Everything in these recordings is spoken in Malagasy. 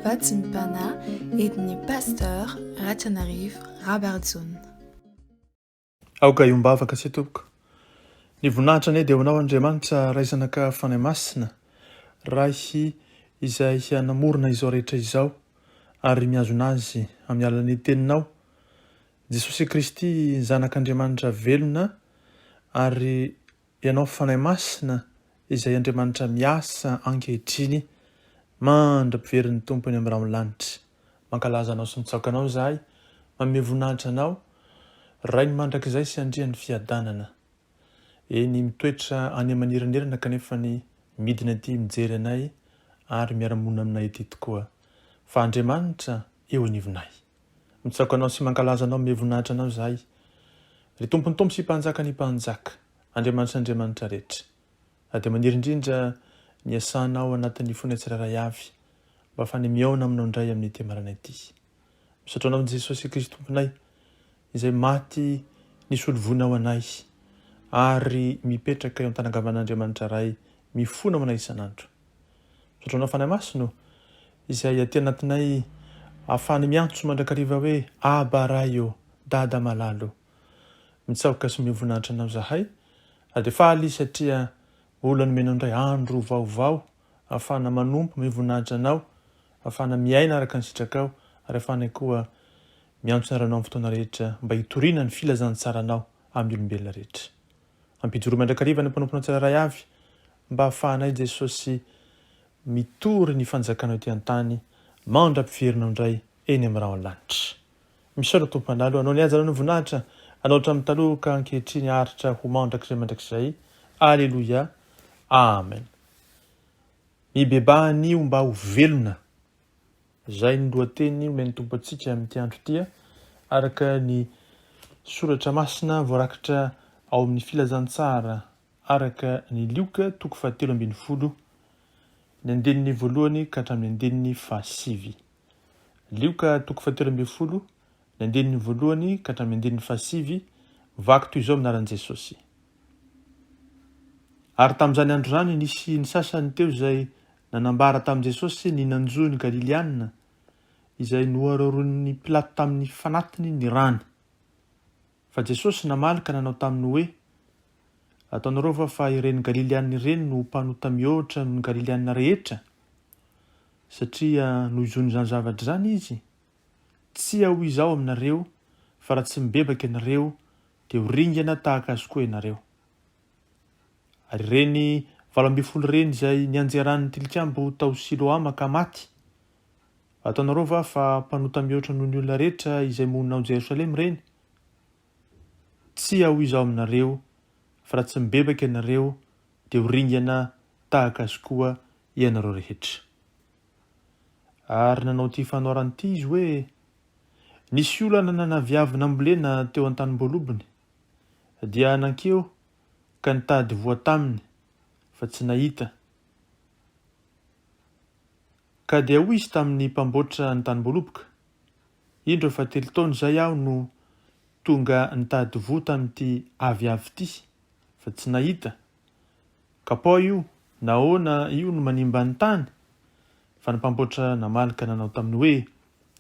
Vatsim-panahy entin'ny Pasteur Ratrianarivo Rabarijaona. Aoka hiombavaka sy tompoko. Ny voninahitra anie dia ho anao Andriamanitra Ray Zanaka Fanahy Masina, Ray izay namorona izao rehetra izao ary mihazona azy amin'ny alalan'ny teninao, Jesosy Kristy Zanak'Andriamanitra velona ary Ianao Fanahy Masina izay Andriamanitra miasa ankehitriny mandra-piverin'ny Tompo eny amin'ny rahon'ny lanitra. Mankalaza Anao sy mitsaoka Anao izahay, manome voninahitra Anao, Rain'ny mandrakizay sy Andrian'ny fiadanana. Eny, mitoetra any aman'erenerana kanefa ny midina aty mijery anay ary miara-monina aminay ety tokoa. Fa Andriamanitra eo anivonay. Mitsaoka Anao sy mankalaza Anao, manome voninahitra Anao izahay. Ry Tompon'ny Tompo sy Mpanjakan'ny Mpanjaka, Andriamanitry ny Andriamanitra rehetra. Ary dia maniry indrindra ny hiasanao anatin'ny fonay tsirairay avy, mba hahafahany mihaona Aminao indray amin'ity maraina ity. Misaotra Anao Jesosy Kristy Tomponay, izay maty nisolo voina ho anay, ary mipetraka eo an-tanankavan'Andriamanitra Ray mifona ho anay isan'andro. Misaotra Anao Fanahy Masina o, izay aty anatinay ahafahany miantso mandrakariva hoe Aba Ray o, Dada malala o. Mitsaoka sy miovoninahitra Anao izahay, ary dia faly satria mbola nomenao indray andro vaovao ahafahana manompo miovoninahitra Anao, ahafahana miaina araka ny sitrakao, ary ahafahanay koa miantso ny anaranao amin'ny fotoana rehetra mba hitoriana ny filazantsaranao amin'ny olombelona rehetra. Ampijoroy mandrakariva ny mpanomponao tsirairay avy mba hahafahanay Jesosy mitory ny fanjakanao ety an-tany mandra-piverinao indray eny amin'ny rahon'ny lanitra. Misaotra Tompo Mandalo anao ny haja anao ny voninahitra anao hatramin'ny taloha ka ankehitriny haharitra ho mandrakizay mandrakizay. Aleloia. Amen. Mibebaha anio mba ho velona. Izay ny lohateny omen'ny Tompo antsika amin'ity andro ity, araka ny soratra masina voarakitra ao amin'ny Filazantsara araka ny Lioka toko fahatelo 13, ny andininy voalohany ka hatramin'ny andininy fahasivy. Lioka toko fahatelo 13, ny andininy voalohany ka hatramin'ny andininy fahasivy, vaky toy izao amin'ny anaran'i Jesosy. Ary tamin'izany andro izany nisy ny sasany teo izay Nanambara tamin'i Jesosy ny nanjo ny Galiliana, izay noharoharoin'i Pilato tamin'ny fanatiny ny rany. Fa Jesosy namaly ka nanao taminy hoe, Ataonareo va fa ireny Galiliana ireny no mpanota mihoatra noho ny Galiliana rehetra, satria nohizon'izany zavatra izany izy? Tsia, hoy Izaho aminareo, fa raha tsy mibebaka ianareo, dia ho ringana tahaka azy koa ianareo. Ary ireny 18 ireny izay nianjeran'ny tilikambo tao Siloama ka maty, ataonareo va fa mpanota mihoatra noho ny olona rehetra izay monina ao Jerosalema ireny? Tsia, hoy Izaho aminareo, fa raha tsy mibebaka ianareo, dia ho ringana tahaka azy koa ianareo rehetra. Ary nanao ity fanoharana ity izy hoe, Nisy olona nanana aviavy nambolena teo an-tanimboalobony, dia nankeo ka nitady voa taminy, fa tsy nahita. Ka dia hoy izy tamin'ny mpamboatra ny tanimboaloboka, Indro efa telo taona izay aho no tonga nitady voa tamin'ity aviavy ity, fa tsy nahita. Kapao io, nahoana io no manimba ny tany? Fa ny mpamboatra namaly ka nanao taminy hoe,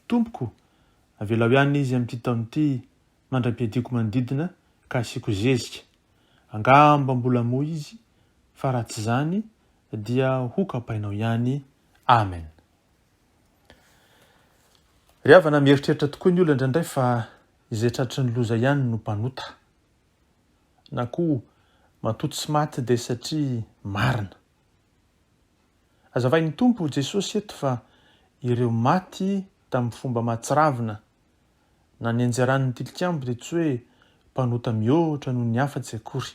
Tompoko, avelao ihany izy amin'ity taona ity, mandra-piadiako manodidina ka asiako zezika. Angamba mbola moa izy fa raha tsy izany dia ho kapainao ihany. Amen. Ry havana, mieritreritra tokoa ny olona indraindray fa izay tratry ny loza ihany no mpanota. Na koa matoa tsy maty dia satria marina. Hazavain'ny Tompo Jesosy eto fa ireo maty tamin'ny fomba mahatsiravina Na ny nianjeran'ny tilikambo dia tsy hoe mpanota mihoatra noho ny hafa tsy akory.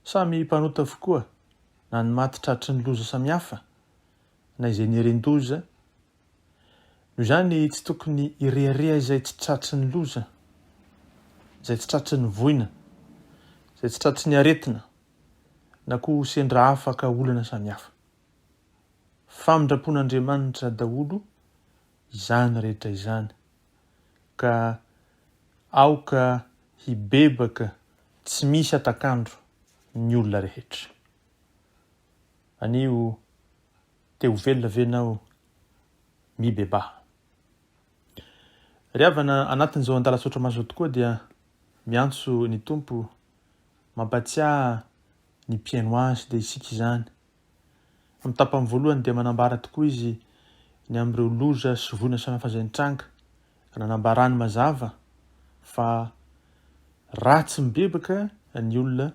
Samy mpanota avokoa na ny maty tratry ny loza samihafa na izay nieren-doza. Noho izany tsy tokony hirehareha izay tsy tratry ny loza, izay tsy tratry ny voina, izay tsy tratry ny aretina na koa sendra afaka olana samihafa. Famindram-pon'Andriamanitra daholo izany rehetra izany, ka aoka hibebaka tsy misy atak'andro ny olona rehetra. Anio. Te ho velona ve ianao? Mibebaha. Ry havana, anatin'izao andalan-tsaotra masina izao tokoa dia miantso ny Tompo mampatsiahy ny mpihaino azy, dia isika izany. Amin'ny tapany voalohany dia manambara tokoa izy ny amin'ireo loza sy voina samihafa izay nitranga, ka nanambarany mazava fa raha tsy mibebaka ny olona,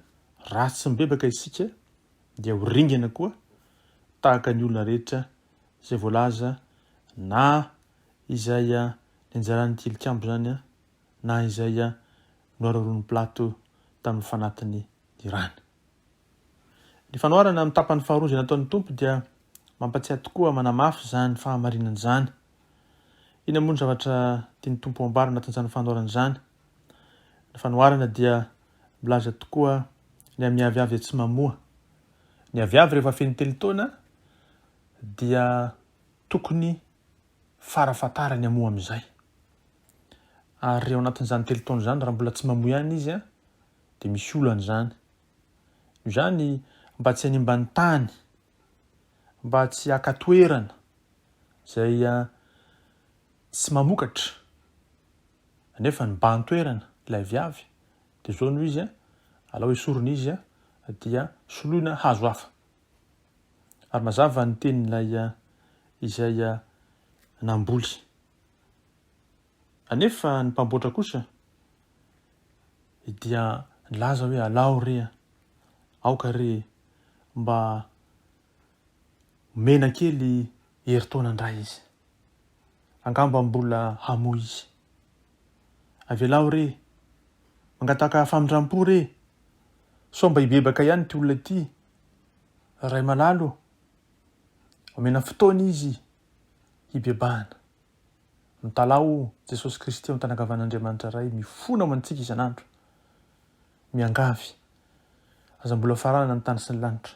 raha tsy mibebaka isika dia ho ringana koa tahaka ny olona rehetra izay voalaza na izay nianjaran'ny tilikambo izany na izay noharoharoan'i Pilato tamin'ny fanatiny ny rany. Ny fanoharana amin'ny tapany faharoa izay nataon'ny Tompo dia mampatsiahy tokoa manamafy izany fahamarinana izany. Inona moa ny zavatra tian'ny Tompo ambara anatin'izany fanoharana izany? Ny fanoharana dia milaza tokoa ny amin'ny aviavy izay tsy mamoa. Ny aviavy rehefa feno telo taona dia tokony farafahatarany hamoa amin'izay. Ary ao anatin'izany telo taona izany raha mbola tsy mamoa ihany izy dia misy olana izany. Noho izany mba tsy hanimba ny tany, mba tsy haka toerana izay tsy mamokatra nefa nibahan-toerana ilay aviavy dia izao no izy, alao esorina izy dia soloina hazo hafa. Ary mazava ny tenin'ilay izay namboly. Anefa ny mpamboatra kosa dia nilaza hoe alao re a, aoka re mba omena kely herintaona indray izy. Angamba mbola hamoa izy. Avelao re, mangataka famindram-po re, sao mba hibebaka ihany ity olona ity, Ray malala ô. Omena fotoana izy hibebahana. Mitalaho Jesosy Kristy ao an-tanankavan'Andriamanitra Ray mifona ho antsika isan'andro. Miangavy. Aza mbola faranana ny tany sy ny lanitra.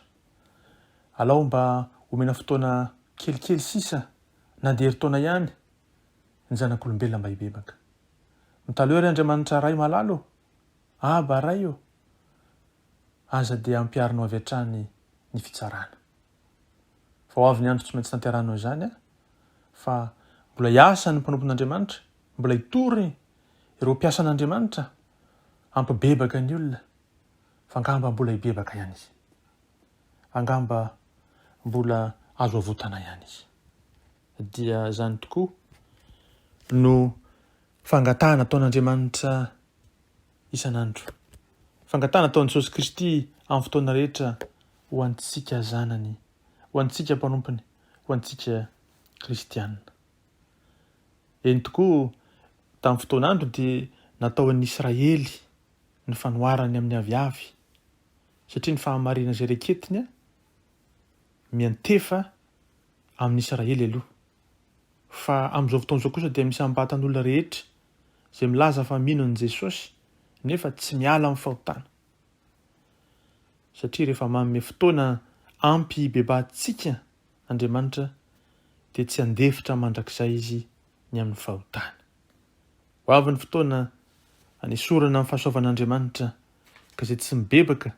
Alao mba omena fotoana kelikely sisa na dia herintaona ihany ny zanak'olombelona mba hibebaka. Mitalaho ry Andriamanitra Ray malala ô! Aba Ray ô! Aza dia ampiharinao avy hatrany ny fitsarana. Fa ho avy ny andro tsy maintsy tanterahinao izany an! Fa mbola hiasa ny mpanompon'Andriamanitra, mbola hitory ireo mpiasan'Andriamanitra hampibebaka ny olona, fa angamba mbola hibebaka ihany izy. Angamba mbola azo avotana ihany izy. Dia izany tokoa no fangatahana ataon'Andriamanitra isan'andro. Fangatahana ataon'i Jesosy Kristy amin'ny fotoana rehetra ho antsika zanany, ho antsika mpanompony, ho antsika kristiana. Eny tokoa, tamin'ny fotoan'andro dia natao an'ny Israely ny fanoharany amin'ny aviavy, satria ny fahamarinana izay reketiny miantefa amin'ny Israely aloha. Fa amin'izao fotoana izao kosa dia misy ambatan'olona rehetra izay milaza fa mino an'i Jesosy nefa tsy miala amin'ny fahotana. Satria rehefa manome fotoana ampy hibebahantsika Andriamanitra dia tsy handefitra mandrakizay Izy ny amin'ny fahotana. Ho avy ny fotoana hanesorana ny fahasoavan'Andriamanitra ka izay tsy mibebaka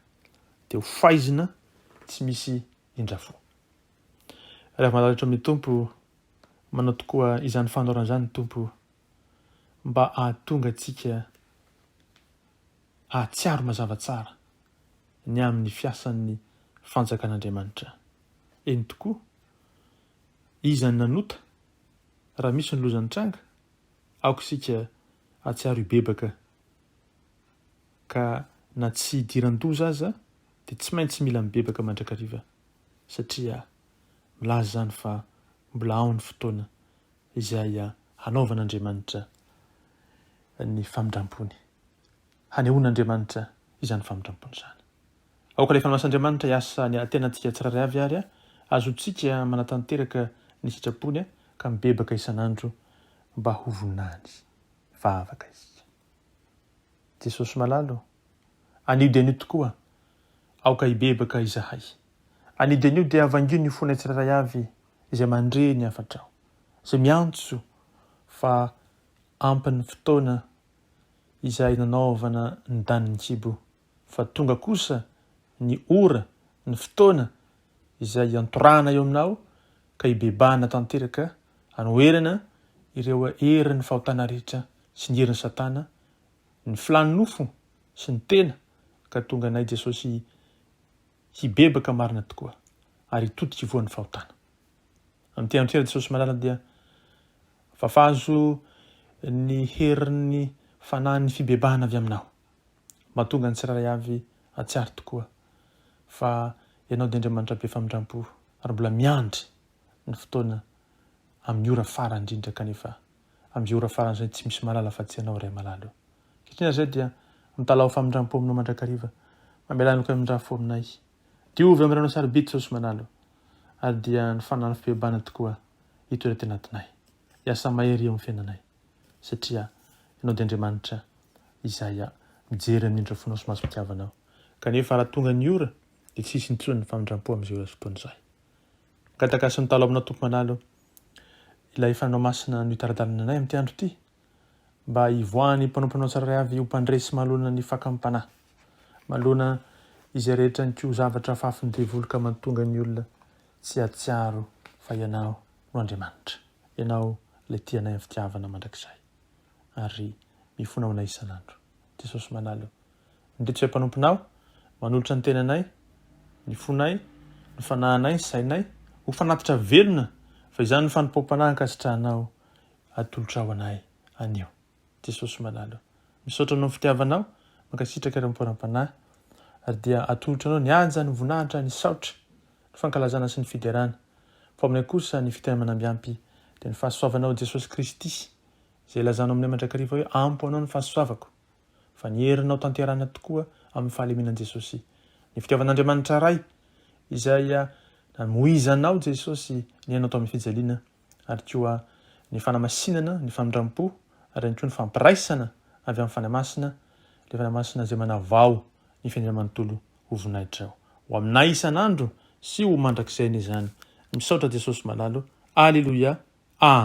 dia ho faizina tsy misy indrafo. Raha malalatra amin'ny Tompo, manao tokoa izany fanoharana izany ny Tompo mba hahatonga antsika hahatsiaro mazava tsara ny amin'ny fiasan'ny fanjakan'Andriamanitra. Eny tokoa, iza no nanota? Raha misy ny loza nitranga, aoka isika hahatsiaro hibebaka ka na tsy hidiran-doza aza dia tsy maintsy mila mibebaka mandrakariva satria milaza izany fa mbola ao ny fotoana izay hanaovan'Andriamanitra ny famindrampony. Hanehoan'Andriamanitra izany famindrampony izany. Aoka ilay Fanahy-Andriamanitra hiasa ny tenantsika tsirairay avy ary azontsika manatanteraka ny sitrapony ka mibebaka isan'andro mba ho voninahiny. Vavaka isika. Jesosy malala ô, anio dia anio tokoa, aoka hibebaka izahay. Anio dia anio dia vangio ny fonay tsirairay avy izay mandre ny hafatrao, izay miantso fa ampy ny fotoana izay nanaovana ny danin'ny kibo, fa tonga kosa ny ora, ny fotoana izay iantorahana eo aminao. ka hibebahana tanteraka hanoherana ireo herin'ny fahotana rehetra sy ny herin'i Satana, ny filàn'ny nofo sy ny tena ka tonga anay Jesosy hibebaka marina tokoa ary hitodika hivoha ny fahotana. Amin'ity andro ity ry Jesosy malala dia fafazo ny herin'ny fanahin'ny fibebahana avy aminao. Mahatonga ny tsirairay avy hahatsiaro tokoa fa Ianao dia Andriamanitra be famindrampo ary mbola miandry ny fotoana amin'ny ora farany indrindra kanefa amin'izay ora farany izay tsy misy mahalala afa-tsy Ianao Ray malala o. Ankehitriny ary izay dia mitalaho famindrampo aminao mandrakariva, mamelà ny heloka aminay. Diovy amin'ny ranao sarobidy Jesosy malala o. Ary dia ny fanahin'ny fibebahana tokoa hitoetra aty anatinay. Hiasa mahery eo amin'ny fiainanay. Satria Ianao dia Andriamanitra izay mijery amin'ny indro fonao sy masom-pitiavanao. Kanefa raha tonga ny ora dia tsy hisy intsony ny famindrampo amin'izay ora sy fotoana izay. Mangataka sy mitalaho aminao Tompo malala o, ilay Fanao Masina no hitari-dalana anay amin'ity andro ity, mba hivoahan'ny mpanomponao tsirairay avy ho mpandresy manoloana ny fakam-panahy, manoloana izay rehetra ny koa zavatra afafin'ny devoly ka mahatonga ny olona tsy hahatsiaro fa Ianao no Andriamanitra, Ianao ilay tia anay amin'ny fitiavana mandrakizay ary mifona ho anay isan'andro. Jesosy malala o, indretsy hoe mpanomponao, manolotra ny tenanay, ny fonay, ny fanahinay, ny sainay, ho fanatitra velona, fa izany no fanompoam-panahy ankasitrahanao atolotrao anay anio. Jesosy malala o. Misaotra anao ny fitiavanao, mankasitraka ireo mporam-panahy, ary dia atolotra anao ny haja, ny voninahitra, ny saotra, ny fankalazana sy ny fiderana. Fa ao aminay kosa ny fitahiana manambiampy dia ny fahasoavanao Jesosy Kristy, izay ilazanao aminay mandrakariva hoe ampo anao ny fahasoavako, fa ny herinao tanterahina tokoa amin'ny fahalemena an'i Jesosy. Ny fitiavan'Andriamanitra Ray, izay namoizanao Jesosy ny ainao tao amin'ny fijaliana, ary koa ny fanamasinana, ny famindram-po, ary ihany koa ny fampiraisana avy amin'ny Fanahy Masina, ilay Fanahy Masina izay manavao ny fiainana manontolo ho voninahitrao. Ho aminay isan'andro sy ho mandrakizay anie izany. Misaotra Jesosy malalo. Aleloia. Amen.